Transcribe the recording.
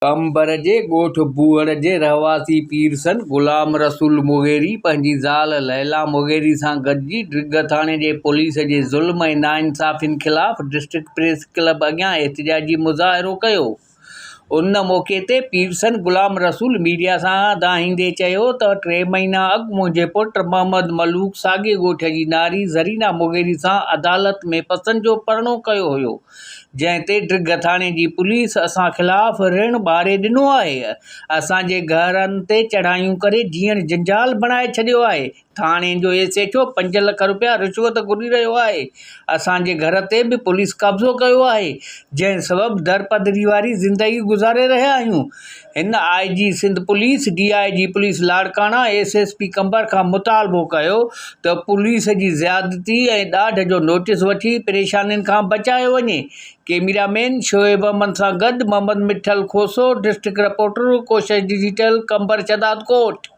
قمبر جي ڳوٺ بوهڙ جي رهواسي پيرسن غلام رسول مغيري پنهنجي زال ليليٰ مغيري سان گڏجي ڊگهه ٿاڻي جي پوليس جي ظلم ۽ ناانصافين خلاف ڊسٽرڪٽ پريس ڪلب اڳيان احتجاجي مظاهرو ڪيو. ان موقعي تي پيرسن غلام رسول ميڊيا سان دانهيندي چيو ته ٽي مهينا اڳ منهنجي پٽ محمد ملوڪ ساڳئي ڳوٺ جي ناري زرينا مغيري سان عدالت ۾ پسند جو پرڻو ڪيو هيو جنهن تي ڊگهه ٿاڻي جي پوليس اسان خلاف رڻ ٻاري ڏنو آهي اسان جي گهرن تي چڙهايون ڪري جيئڻ جنجال بڻائي ڇڏيو آهي ٿاڻي جو ايس ايڇ او پنج لک رپيا رشوت گهري رهيو آهي، اسان جي گهر تي به پوليس قبضو ڪيو آهي، جنهن سبب درپدري واري زندگي گذاري رهيا آهيون. هن I G Sindh police, D I G police Larkana, S S P Qambar کان مطالبو ڪيو ته پوليس جي زيادتي ۽ ڏاڍ جو نوٽيس وٺي پريشانين کان بچايو وڃي. ڪئميرا مين شعيب احمد سان گڏ Muhammad Mithal Khoso, district reporter, Koshish digital, Qambar Shahdadkot.